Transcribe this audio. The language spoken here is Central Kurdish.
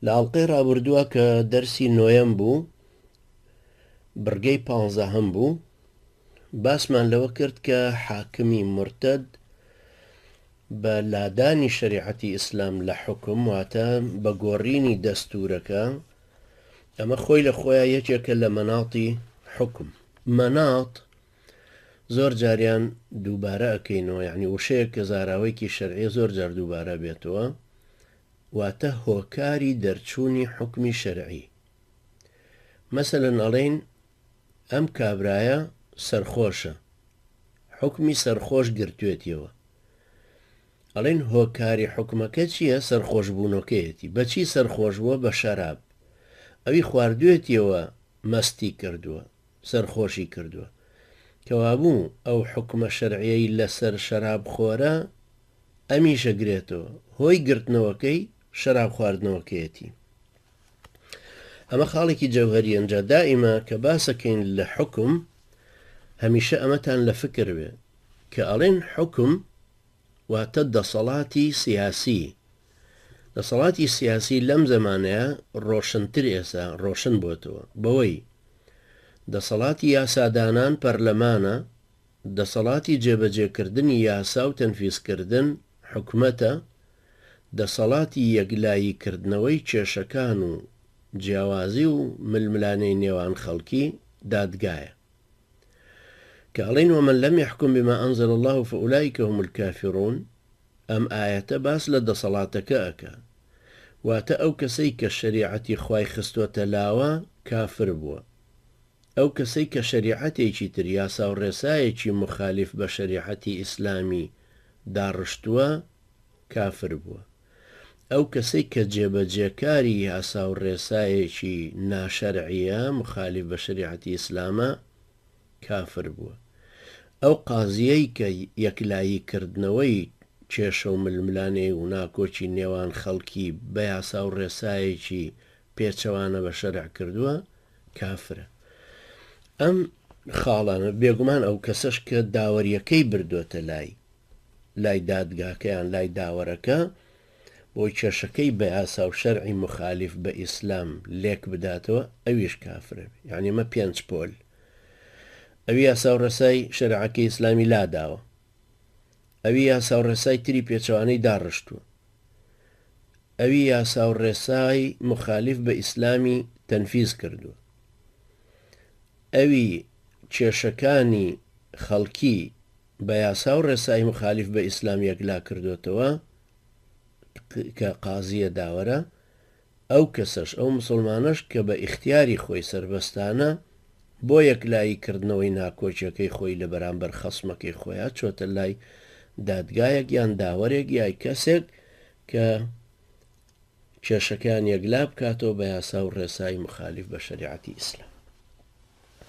لە ئەڵقەی ڕابردووە کە دەرسی نۆیەم بوو، بڕگەی پانزەهەم بوو، باسمان لەوە کرد کە حاکمی مورتەد بە لادانی شەریعەتی ئیسلام لە حوکم واتە بە گۆڕینی دەستوورەکە، ئەمە خۆی لە خۆیا یەکێکە لە مەناتی حوکم. مەنات زۆر جاریان دووبارە ئەکەینەوە یانی وشەیەک کە زاراوەیەکی شەرعیە زۆر جار دووبارە بێتەوە واتە هۆکاری دەرچوونی حوکمی شەرعی. مەسەلەن ئەڵێین ئەم کابرایە سەرخۆشە حوکمی سەرخۆش گرتوێتیەوە ئەڵێن هۆکاری حوکمەکە چییە سەرخۆش بوونەکەیەتی بەچی سەرخۆش بووە بە شەراب ئەوی خواردوێتیەوە مەستی کردووە سەرخۆشی کردووە کەوابوو ئەو حوکمە شەرعیەی لەسەر شەراب خۆرە ئەمیش ئەگرێتەوە هۆی گرتنەوەکەی شەراب خواردنەوەکەیەتی. ئەمە خاڵێکی جەوهەریە ئینجا دائیمە کە باسەکەین لە حوکم هەمیشە ئەمەتان لە فکر بێ کە ئەڵێن حوکم واتە دەسەڵاتی سیاسی دەسەڵاتی سیاسی لەم زەمانەیە ڕۆشنتر ئێسا ڕۆشن بۆتەوە بەوەی دەسەڵاتی یاسادانان پەرلەمانە دەسەڵاتی جێبەجێکردنی یاسا و تەنفیزکردن حکومەتە دەسەڵاتی یەکلایی کردنەوەی کێشەکان و جیاوازی و ململانێی نێوان خەڵکی دادگایە. کە ئەڵێین ومن لم یحکم بما انزل اللە فاولئک هم الکافرون ئەم ئایەتە باس لە دەسەڵاتەکە ئەکا واتە ئەو کەسەی کە شەریعەتی خوای خستۆتە لاوە کافر بووە ئەو کەسەی کە شەریعەتێکی تر یاسا و ڕێسایەکی موخالیف بە شەریعەتی ئیسلامی داڕشتووە کافر بووە. ئەو کەسەی کە جێبەجێکاری یاسا و ڕێسایەکی ناشەرعیە، موخالیف بە شەریعەتی ئیسلامە، کافر بووە. ئەو قازیەی کە یەکلایی کردنەوەی کێشە و ململانێ و ناکۆکی نێوان خەڵکی بە یاسا و ڕێسایەکی پێچەوانە بە شەرع کردووە، کافرە. ئەم خاڵانە، بێگومان ئەو کەسەش کە داوەریەکەی بردۆتە لای، لای دادگاکە یان لای داوەرەکە بۆی کێشەکەی بە یاسا و شەرعی موخالیف بە ئیسلام لێک بداتەوە ئەویش کافرە بێ یعنی ئەمە پێنج پۆل ئەوی یاسا و ڕێسای شەرعەکەی ئیسلامی لاداوە ئەوی یاسا و ڕێسای تری پێچەوانەی داڕشتووە ئەوی یاسا و ڕێسای مخالیف بە ئیسلامی تەنفیز کردووە ئەوی کێشەکانی خەڵکی بە یاسا و ڕێسای مخالیف بە ئیسلام یەکلا کردۆتەوە کە قازیە داوەرە، ئەو کەسەش ئەو مسوڵمانەش کە بە ئیختیاری خۆی سەربەستانە بۆ یەکلایی کردنەوەی ناکۆکیەکەی خۆی لە بەرامبەر خەسمەکەی خۆیا چۆتە لای دادگایەک یان داوەرێک یای کەسێک کە کێشەکەیان یەکلا بکاتەوە بە یاسا و ڕێسای مخالیف بە شەریعەتی ئیسلام.